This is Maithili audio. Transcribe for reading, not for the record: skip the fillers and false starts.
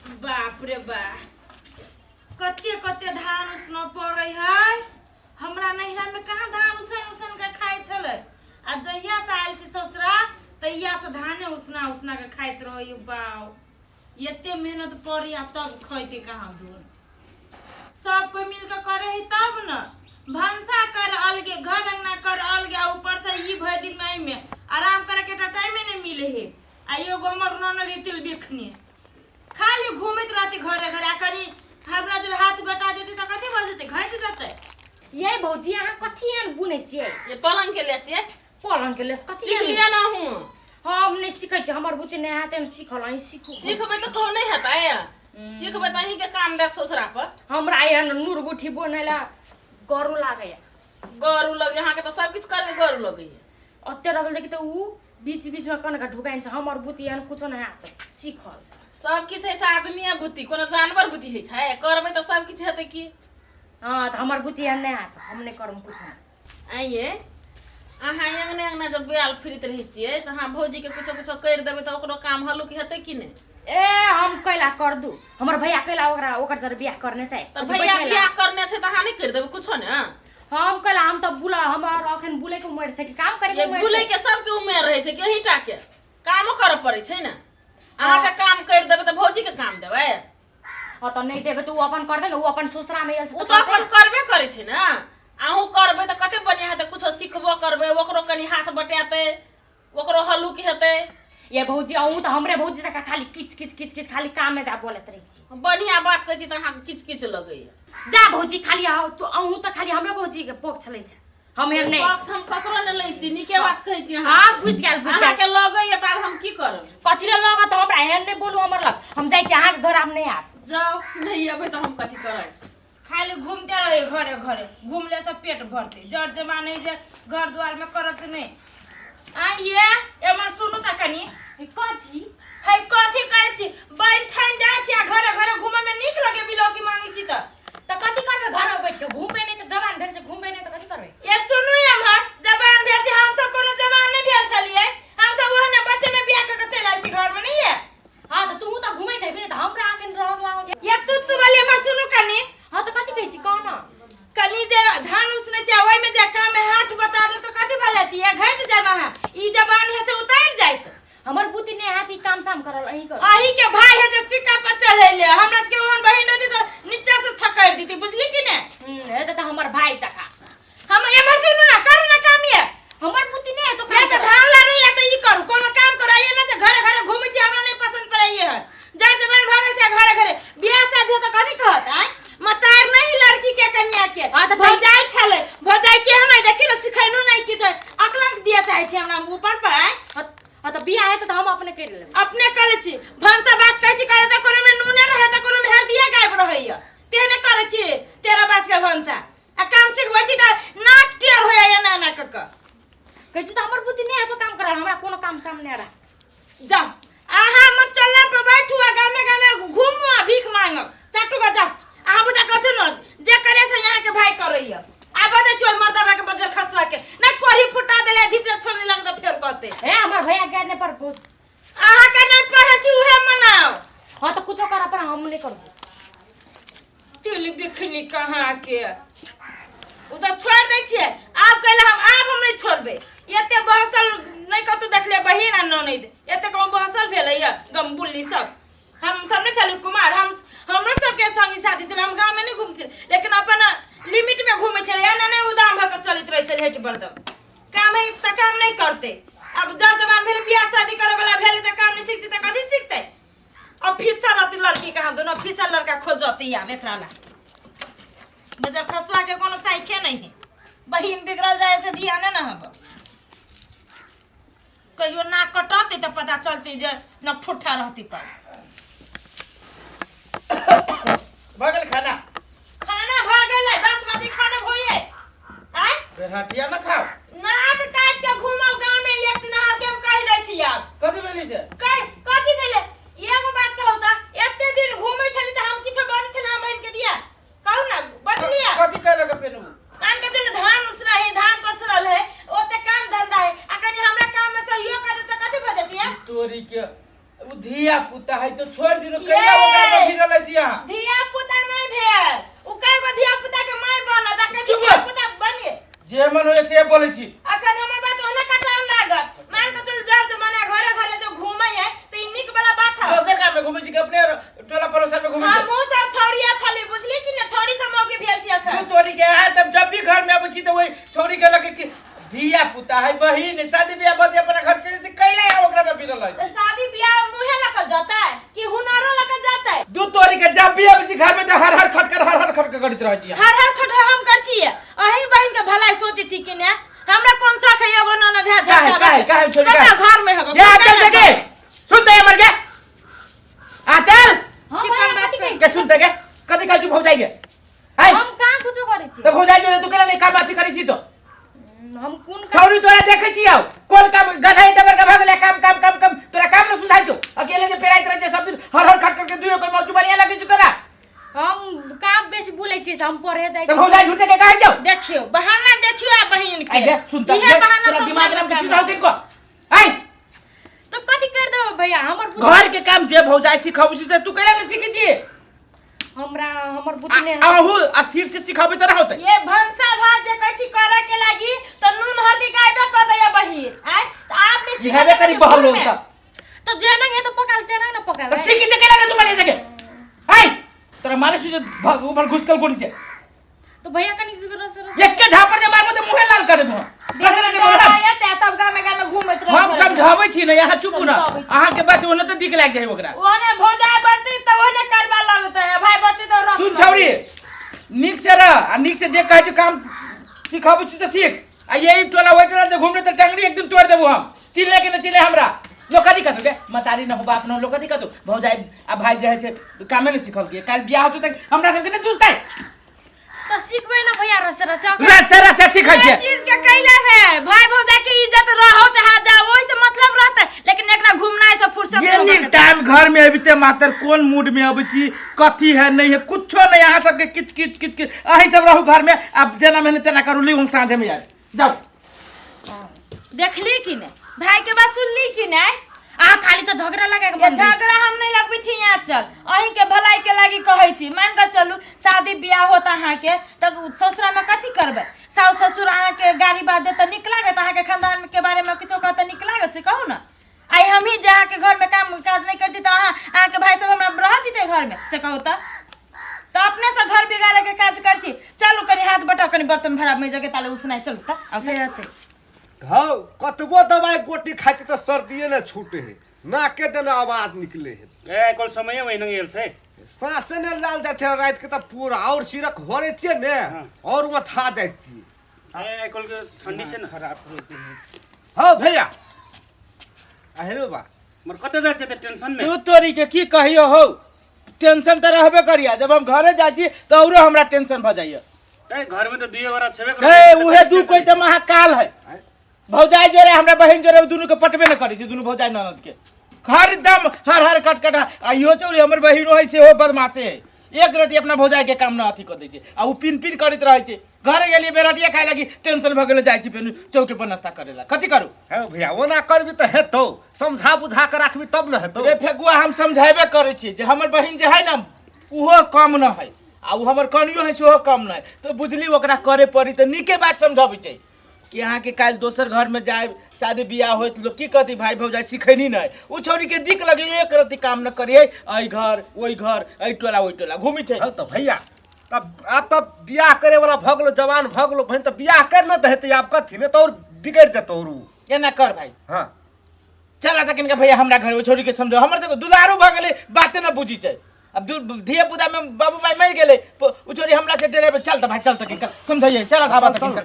बाप रे बा, कते कते धान उसना पड़ै है। हमरा नैहरा में कहाँ धान उसन उसन के खाइ छलै, आ जहिया से आयल छी ससुरा तहिया से धाने उसना उसना के खाइत रहै। बाउ, एते मेहनत पड़ी आ तब खैते कहाँ दूर। सब कोई मिल के करे है तब न। भनसा कर अलगे, घर अंगना कर अलगे, आ ऊपर से ई भरि दिन में एहिमे आराम करे के एकटा टाइमे नहीं मिले है। आ एगो हमर ननद तिल बिखनी खाली घूमैत रहती घरे घरे, आ कनी हमरा जरे हाथ बटा देती तऽ कथी भऽ जेतै, घटि जेतै। ये भौजी, अहाँ कथी एहन बुनै छियै? ये पलंग के लेस ये। पलंग के लेस कथी? सीख लिया ना हूँ। हम नहि सीखै छी, हमर बुते नहि हेतै। हम सीखल, अहीं सीखू। सीखबै तऽ कहू नहि हेतै, सीखबै तऽ अहीं के काम देत ससुरा पर। हमरा एहन नूर गुठी बुनै लए गरू लागैया। गरू लगे अहाँके तऽ सब किछु करबै गरू लगैया। ओते रहल देखी तऽ उ बीच बीच में कनका ढुकाइन छै। हमर बुद्धि एहन कुछो नहि हैत सीखल। सब किछु होइ छै आदमीए बुद्धि, कोनो जानवर बुद्धि होइ छै? करबै तऽ सब किछु हेतै की। हँ, तऽ हमर बुद्धि एहन नहि हैत, हम नहि करब कुछो। आइये अहाँ अङ्गने अङ्गना जब बेआल फिरैत रहै छियै तऽ अहाँ भौजीके कुछो कुछो करि देबै तऽ ओकरो काम हल्लुक हेतै कि नहि? ए, हम कैला कर दू? हमर भैया कैला ओकरा ओकर जर बियाह करने छै। तऽ भैया बियाह करने छै तऽ अहाँ नहि करि देबै कुछो ने? हम कैला? हम तऽ बुला, हमर अखन बुलै के उमर छै कि काम करे के उमर? बुलै के सबके उमेर रहै छै कि अहीं टा के? कामो करऽ पड़ै छै ने। अहाँ जे काम करि देबै तऽ भौजी के काम देबै? हँ, तऽ नहि देबै तऽ ओ अपन करतै ने, ओ अपन ससुरा मे आयल छै। ओ तऽ अपन करबे करै छै ने, अहूँ करबै तऽ कते बढ़िआँ हेतै। कुछो सिखबो करबै, ओकरो कनि हाथ बटेतै, ओकरो हल्लुक हेतै। ये भौजी, अहूँ तऽ हमरे भौजी जकाँ खाली किच किच किच किच, खाली काम में बोलैत रहै छी। बढ़िआँ बात कहै छी तऽ अहाँके किच किच लगैया। जा भौजी, खाली आउ तू, अहूँ तऽ खाली हमरे भौजी के पक्ष लै छै। हम एहन नहि पक्ष हम ककरो नहि लै छी, नीके बात कहै छी। अहाँ हँ, बुझि गेल, बुझि गेल। अहाँके लगैया तऽ आब हम की करब? कथी लए लगत हमरा? एहन नहि बोलू हमर लग। हम जाइ छी अहाँके घर, आब नहि आयब। जाउ, नहि अबै तऽ हम कथी करब? खाली घूमते रहे घरे घरे, घूमले से पेट भरते? जर जमा नहीं जे घर द्वार में करत नहीं। आइए एमर सुनू त कनी। कथी है? कथी करै छी? बैठ ठान जाइ छी आ घरे घरे घूमे में नीक लगे? बिलौकी मांगे छी त तऽ कथी करबै घर में बैठ के? घूमबै नहि तऽ जवान भेल छै, घूमबै नहि तऽ कथी करबै? ये सुनू एमहर, जवान भेल छी, हम सब कोनो जवान नहीं भेल छलियै। हम सब ओहने बच्चे में बियाह क के चलि आयल छी घर में, नहीं ये? हँ, तऽ तू तऽ घूमैत हेबी ने, तऽ हमरा अखन रहल लागल। ये तू तू वाली, एमहर सुनू कनी। हँ, तऽ कथी कहै छी, कह न। कनी जे धान उसने छै ओहिमे जे काम में हाथ बता देब तऽ कथी भऽ जाती है? घटि जायब अहाँ, ई जवान है से उतारि जायत। हमर बुद्धि नहि हाथ ई काम साम करल, अहीं करू। अही के भाई है जे सिक्का पर चढ़ैले। हमरा सबके ओहन बहिन रहती तऽ नीचा से थकड़ दीती, बुझली कि ने? हे तऽ हमर भाई जकाँ। हम एमहर सुनू ना, करू ना काम ये। हमर बुद्धि नहि है तो या तऽ धान लारू या तऽ ई करू, कोनो काम करू। आइए ना जे घरे घरे घूमै छी, हमरा नहि पसंद पड़ैए है। जर जवान भऽ गेल छै घरे घरे। बियाह शादी हो तऽ कथी कहत? आँय, मतार नहीं लड़की के, कन्या के। हाँ, तऽ भौजाई छलै, भौजाई के हम देखी ने सिखैनो नहीं किछो, अकलंक दिया चाहै छी हमरा ऊपर पर। आँय। हँ हँ, तऽ बियाह हेतै तऽ हम अपने करि लेबै। अपने करै छी भनसा। बात कहै छी कहै तऽ कोनो में नूने रहै तऽ कोनो में हरदिया गायब रहैया, तेहने करै छी तेरा बास के भनसा। आ काम सिखबै छी तऽ नाक टेढ़ होइया एना एना कऽ कऽ। कहै छी तऽ हमर बुद्धि नहि हेतौ काम करल, हमरा कोनो काम सामने रह। जाउ, अहाँ मत चलला पर बैठू आ गामे गामे घूमू आ भीख मांगब चाटू का। जाउ, अहाँ बुझा कथी न जे करे से यहाँ के भाई करैया। आ बतै छी ओहि मर्दबा के, बजर खसुआ के ना कोढ़ी फुटा देले, धीपले छोड़ने लगत फेर कहते। हे, हमर भैया के नहि पर पूछ। अहाँ के नहीं पढ़ै छी उहे मनाओ। हँ, तऽ कुछो कर अपन, हम नहि करबो। तिल बिखनी कहाँ के, ओ तऽ छोड़ि दै छियै आब। कहले हम आब हम नहि छोड़बै। एते बहसल नहि कतौ देखलियै बहिन आ ननैद, एते कहूँ बहसल भेलैया गमबुल्ली सब। हम सब नहि छली कुमार, हम हमरो सबके संगी साथी छलै। हम गाँवमे नहि घूमै छलै, लेकिन अपन लिमिटमे घूमै छलै। एना नहि उदाम भऽ कऽ चलैत रहै छलै। हेठ बरदम काम है तऽ काम नहि करतै। आब जर जवान भेलै, बियाह शादी करे वाला भेलै, तऽ काम नहि सीखतै तऽ कथी सीखतै? अब फिसर रहती लड़की कहाँ दोनों, फिसर लड़का खोजती आब एकरा ला। बजर खसुआ के कोनो चाहिए नहीं है। बहिन बिगड़ल जाए से ध्यान न हब। कहियो नाक कटते तऽ पता चलते जे न ठुठा रहती तब। भऽ गेल खाना? खाना भऽ गेलै, 10 बजे खाना होइए आँय? बेरहटिया न खाओ। नाक काटि के घूमब गाँव में एक दिन अहाँके, हम कहि दै छी आब। कथी भेली से? कहि कथी भेलै? एगो बात कहू तऽ, एते दिन घूमै छली तऽ हम किछो बजै छली हम बहिन के दिया? कहू ने, बजलियै? कथी कहलक फेर उ? आन के चल धान उसना है, धान पसरल है, ओते काम धंधा है, आ कनी हमरा काम में सहयोग कर दे तऽ कथी भऽ जतियै? तोरी के, उ धिया पुता है तो छोड़ दिनो, कैला ओकरा पर अहाँ। धिया पुता नहीं भेल, उ कय गो धिया पुता के माय बनत आ कहै छी चुप। धिया पुता बनिए। जे मन होय से बोलै छी। अखन हमर बात ओने कटान लागत। मान के चल जर जमाना घरे घरे जो घूमै है त ई नीक वाला बात है। दोसर गाम में घूमै छी कि अपने टोला पड़ोसा में घूमै छी? हमहूँ सब छौड़िया छली, बुझली कि ने, छौड़ी सब मौगी भेल छी अखन। तू तोरी के आय तब जब भी घर में अबै छी तऽ ओहि छौड़ी के लगे कि धिया पुता है, बहिन है, शादी बियाह बदे अपना घर चले जेतै, कैला यहाँ ओकरा में बिरल है? त शादी बियाह मुहे लक जतै कि हुनरो लक जतै? दू तोरी के जब भी अबै छी घर में तऽ हर हर खटकर हर हर खटकर करैत रहै छी। हर हर खटकर हम कर छियै, अही बहिन के भलाई सोचै छी कि ने? हमरा कोन शौक है एगो ननद है काहे झटका काहे काहे छोड़ी कतऽ काहे? घर में हब। या चल जगे सुन दे मर गया आ चल। हम चिकन भैया बात कथी कहै के सुन दे के कथी कहै छी भौजाई के? आय हम कहाँ कुछो करै छी? तऽ भौजाई जो तू केना नहीं काम अथी करै छी तो? हम कोन काम? छौरी तोरा देखै छी आउ कोन काम गधै दबर के भगले काम काम काम काम तोरा काम न सुझाइ छौ, अकेले जे पेराइत रहै छै सब दिन हर हर खट खट के दुइयो कोई मौजू बढ़िया लगै छौ तोरा। हम काम बेसी बोलै छी से हम पढ़े जाइ तऽ छी। भौजाई झूठे के कहै छौ। देखियो बहाना, देखियो आ बहिन के आइ गे सुन तऽ इहे बहाना तोरा सब दिमाग नाम के काम चीज हौ किनको आइ। तो कथी कर देबै भैया हमर घर के काम जे भौजाई सिखाबै छै से तू केना ने सीखै छी? हमरा हमर बुद्धि नहि। अहू स्थिर से सिखाबै तऽ होतै। ये भनसा भात जे कहै छी करे के लागी त नून हल्दी गायबे कर दैया बहिन आय त आप नहीं ई हेबे करी बहल लोग तऽ। तो जेना हे तो पकाल तेना ने तऽ पकाबै। सीखी छै केना ने तू बने सके? आइ तोरा मारे सुझे ऊपर घुसकल गोली छै। तो भैया कनी रस रस एके झापड़ जे मारबो तऽ मुँहे लाल कर देबो। रस रस बोल। तब गामे गामे घूमैत रहै। हम समझाबै छी ने, यहाँ चुप ना। समझाबै छी। अहाँके बस ओने तऽ दिक लागि जाइ ओकरा। ओने भौजाई बढ़ती तऽ ओने करबा लगतै, भाई बढ़ती तऽ रस। सुन छौरी, नीक से रह आ नीक से जे कहै छै काम सिखाबै छी तऽ सीख। आ यही टोला ओहि टोला जे घुमले तऽ टंगड़ी एक दिन तोड़ि देबो हम। चिल्ले के न चिल्ले हमरा लोग कथी कहतौ गे? मतारी न हो बाप न हो, लोग कथी कहतौ? भौजाई आ भाई जे है छै कामे नहि सिखलकै, काल्हि बियाह होतौ तऽ हमरा सबके नहि दुसतै? तो सीखबै ना भैया रस रस। रसे रसे सीखै ये छै। चीज के कैला है भाई भौजाई के इज्जत रहो चाहे जाओ ओहि से मतलब रहते, लेकिन एकरा घूमना से फुर्सत ये नहीं नीक टाइम घर में अबिते मात्र कोन मूड में अबै छी, कथी है नहीं है कुछो नहीं, अहाँ सबके किच किच किच किच। अहीं सब रहू घर में, आब जेना मेहनत तेना करू। ली हम साँझे में आयब, जाउ। देखली कि नहीं भाई के बात सुनली कि नहीं? आ खाली तो झगड़ा लगा के ये मन दै। झगड़ा हम नहीं लगबै छी यहाँ, चल अहीं के भलाई के लागी कहै छी। मान के चलू शादी बियाह होत अहाँके तऽ ससुरा में कथी करबै? सासु ससुर अहाँके गाड़ी बात दे तऽ नीक लागत? अहाँके खानदान के बारे में किछो कहत तऽ नीक लागत, से कहू ने? आइ हमही जे अहाँके घर में काम काज नहीं करती तऽ अहाँ अहाँके भाई सब हमरा रह दितै घर में, से कहू? तऽ तऽ अपने से घर बिगाड़े के काज कर छी। चलू कनी हाथ बटाउ, कनी बर्तन भरा में जगह ताले उसनाइ, चलू तऽ आउ तऽ। हौ, कतबो दवाइ गोटी खाइ छै तऽ सर्दिए ने छूटे है, नाके देने आवाज निकले है। ए आइकाल्हि समय ओहिना गेल छै। साँसे ने लाल जाइत है राति के तऽ पूरा और सिरक भरे छियै ने और वहाँ था जाइत छियै। ए आइकाल्हि के ठंडी छै ने खराब। हौ भैया, अहेरो बा। मर कतऽ जाइ छै तऽ टेंशन मे? तू तोरी के की कहियो हौ, टेंशन तऽ रहबे करिया, जब हम घरे जाइ छी तऽ औरो हमरा टेंशन भऽ जाइया। ए घर में तऽ दुइये गोरा छेबे ए उहे दू कोई तऽ महाकाल है, भौजाई जोरे हमरा बहिन जोरे, दुनू के पटबे न करै छै, दुनू भौजाई ननद के हरदम हर हर कट कट। आ इहो चौरी हमर बहिनो है सेहो बदमाशे है, एक रति अपना भौजाई के काम न अथी कऽ दै छै आ उ पिन पिन करैत रहै छै। घरे गेलियै बेरहटिया खाय लागी टेंशन भऽ गेलै, जाइ छी फेर चौके पर नाश्ता करे ला, कथी करू? हे भैया, ओना करबी तऽ हेतौ, समझा बुझा के राखबी तब ने हेतौ। रे फेकुआ, हम समझेबे करै छी जे हमर बहिन जे है ने उहो कम न है आ उ हमर कनियो है सेहो कम न है, तऽ बुझली ओकरा करे पड़ी तऽ नीके बात समझाबै छै कि अहाँके काल्हि दोसर घरमे जायब, शादी बियाह होइत लोक की कहती? भाई भौजाई सिखैनी नहि। उ छौड़ी के दिक लगे, एक रत्ती काम न करियै, एहि घर ओहि घर एहि टोला ओहि टोला घूमी छै। हँ तऽ भैया, तब आब तऽ बियाह करे वाला भऽ गेलो, जवान भऽ गेलो बहिन, तऽ बियाह कर ने तऽ हेतै। आब कथी ने तऽ और बिगड़ि जेतौ और उ। एना कर भाई। हँ। चल तऽ किनका भैया हमरा घर ओहि छौड़ी के समझो, हमर सबके दुलारू भऽ गेलै, बाते न बुझी छै। अब धिया पुता में बाबू माय मरि गेलै, उ छौड़ी हमरा से डरेबै। चल तऽ भाई, चल तऽ किनका समझैयै, चल आबा तऽ किनका।